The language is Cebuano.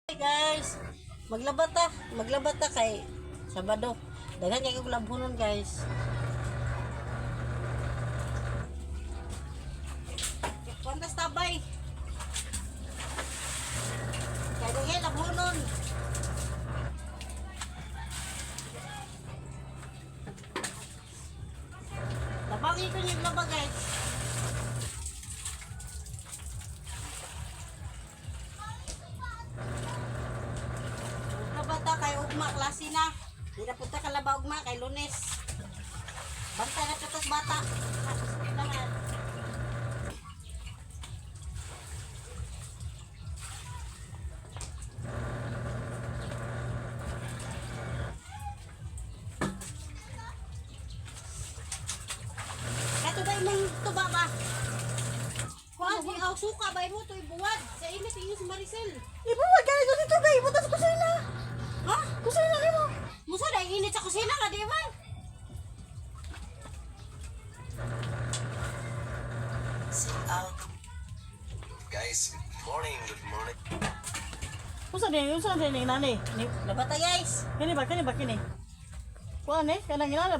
Guys, maglaba ta, maglaba ta kay Sabado. Daghan kay kog labhonon, guys. Kuantas tabay. Kay daghan labhonon. Labangin ko yung laba, guys. Maglaba ta kay ugma klase na. Di na punta ka laba ugma kay Lunes. Bantay na putas bata. Lahat. Kato ba imong tuba ba? Kuan, aw suka ba imo to ibuwad sa init inyo si Maricel. Ibuwag ka dito dito kay ibutas sa kusina. Ha? Kusina nimo. Musa na init sa kusina ka di ba? Guys, good morning, good morning. Unsa ni nani? Ni Labata, guys. Kini ba kini ba kini? Kuan eh kanang inana.